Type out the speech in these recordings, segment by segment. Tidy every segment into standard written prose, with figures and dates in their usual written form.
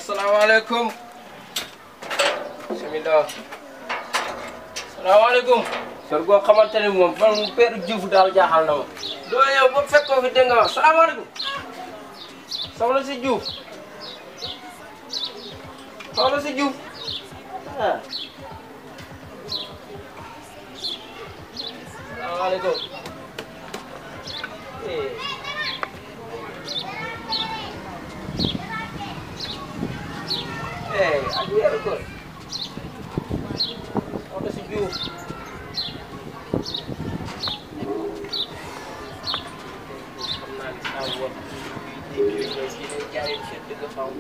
Assalamualaikum. Bismillah. Assalamualaikum. Sor gua xamante ni moom fan Père Diouf daal jaaxal na ma. doo yow ba fekkoo fi dégg nga wax salaamaaleykum. soxna si Diouf. soxna si Diouf. ah. salaamaaleykum. Aku ya rekod. Udah sejuk. Pernah disawat di video ini cari shit juga kau.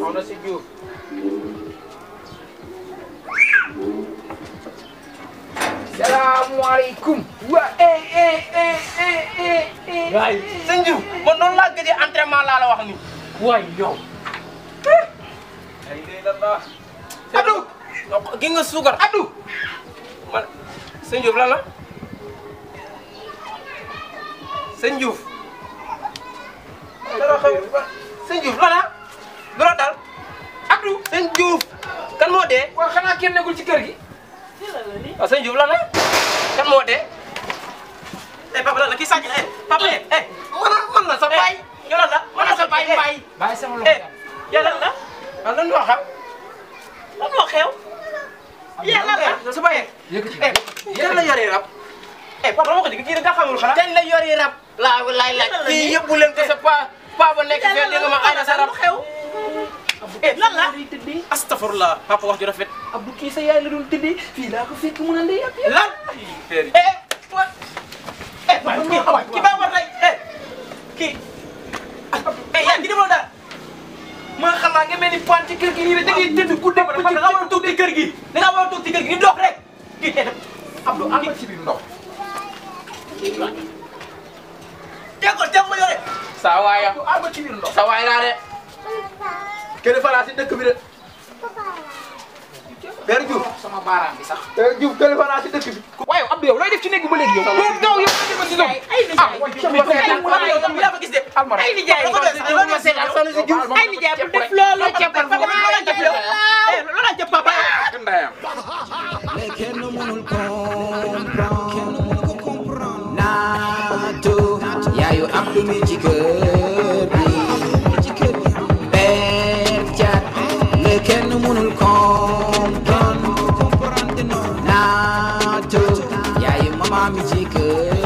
Udah sejuk. Assalamualaikum. Wah Guys, Senju, man noonu laa gëjee entraînement laa la wax ni. Waay yow. Ay la. Adu, gi nga suukar. Adu. Man Senju lan la? Senju. Dara xew. Senju lan la? Dara dal. Adu, Senju. Kan moo dee? Waa xanaa kenn nekkul ci kër gi. Ah Senju lan la? Kan moo dee? Papa lan la kii sàcc na papa man la sa baay yow lan la man la sa baay bàyyi sama loxo yow lan la lan moo xew lan moo xew yow lan la sa baay yëkkati la yore rab papa dama ko dégg kii nga xamul xanaa dañ la yore rab laa laay laaj kii yóbbu leen ko sa papa nekk fee dégg nga ma ay na sa rab xew lan la astafurlah papa wax ju rafet Abdou kii sa yaay la doon tëddee fii laa ko fekk mu naan day yàq lan ki baa war lay kii yaa ngi demoon daal ma xamaa nga mel ni point ci kër gi nii rek da ngay tëdd ku dem da nga war a toog ci kër gi da nga war a toog ci kër gi di dox rek kii Abdou am na ci biir ndox tegoon teg ma yore saa waay am na ci biir ndox saa waay laa de kenn faraa si dëkk bi de Père Diouf sama baaraam bi sax Père Diouf kenn faraa si dëkk bi waaye Abdou yow looy def ci néeg bi ba léegi yow yow yow ma ci ay nijaay gis de ay nijaay ay nijaay bu def loolu jàppal fa la jàpp yow loolu jàpp papa ndayam mais kenn mënul comprendre naatu yaayu Abdou mi ci kër bi Père Thiat mais kenn mënul comprendre naatu yaayu mama mi ci kër